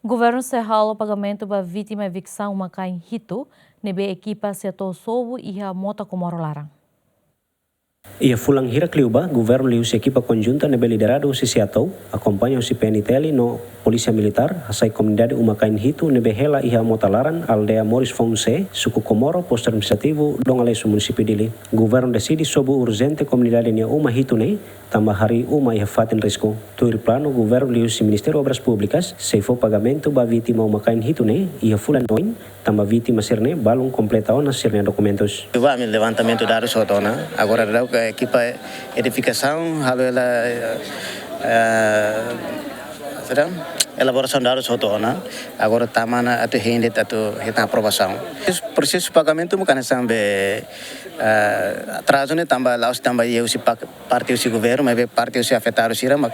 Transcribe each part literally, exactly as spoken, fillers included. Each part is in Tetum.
Governu sei halo pagamentu ba vítima eviksaun uma-kain hitu ne'ebé ekipa SEATOU sobu iha mota Comoro laran. Iha fulan hirak liubá, governu liuhusi ekipa konjunta ne'ebé lideradu husi SEATOU, akompaña husi P N T L no Polísia Militár, hasai komunidade uma-kain hitu ne'ebé hela iha mota laran aldeia Moris Foun C, suku Comoro, postu administrativu Dom Aleixo, munisípiu Dili. Governu deside sobu urjente komunidade nia uma hitu ne'e, tanba harii uma iha fatin risku. Tuir planu, governu liuhusi Ministériu Obras Públikas sei fó pagamentu ba vítima uma-kain hitu ne'e iha fulan oin, tanba vítima sira-ne'e balun kompleta ona sira-nia dokumentus. Ba ami levantamentu dadus hotu ona. Agora daudaun ekipa identifikasaun halo hela, eh, sira, elaborasaun dadus hotu ona. Agora tama ona atu hein de'it atu hetan aprovasaun. Prosesu pagamentu mak hanesan be, eh, atrazu ne'e tanba la'ós tanba iha husi pak- parte husi governu, maibé parte husi afetadu sira mak,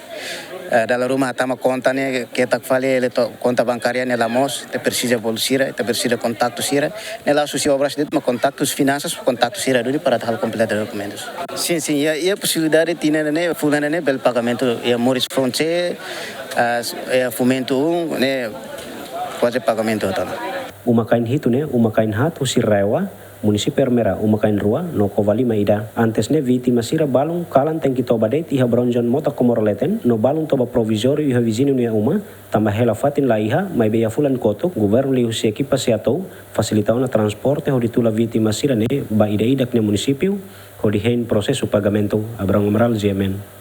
eh, dala ruma hatama konta ne'e ketak fali, eletró-, konta bankária ne'e la moos, ita presiza bolu sira, ita presiza kontaktu sira. Ne'e la'ós husi obras de'it, mak kontaktu husi finansas, kontaktu sira duni para atu halo kompleta dokumentus. Sin, sin, iha, iha posibilidade tinan ne'e, fulan ne'e, bele pagamentu iha Moris Foun C, ah, iha Fomento um ne'e, kuaze pagamentu hotu ona. Uma-kain hitu ne'e uma-kain haat husi RAEOA, munisípiu Ermera uma-kain rua no Covalima ida. Antes ne'e vítima sira balun kalan tenke toba de'it iha Bronzon mota Comoro leten no balun toba provizóriu iha viziñu nia uma, tanba hela fatin la iha, maibé iha fulan kotuk, governu liuhusi ekipa SEATOU fasilita ona transporte hodi tula vítima sira-ne'e ba ida-idak nia munisípiu, hodi hein prosesu pagamentu. Abrão Amaral, G M N.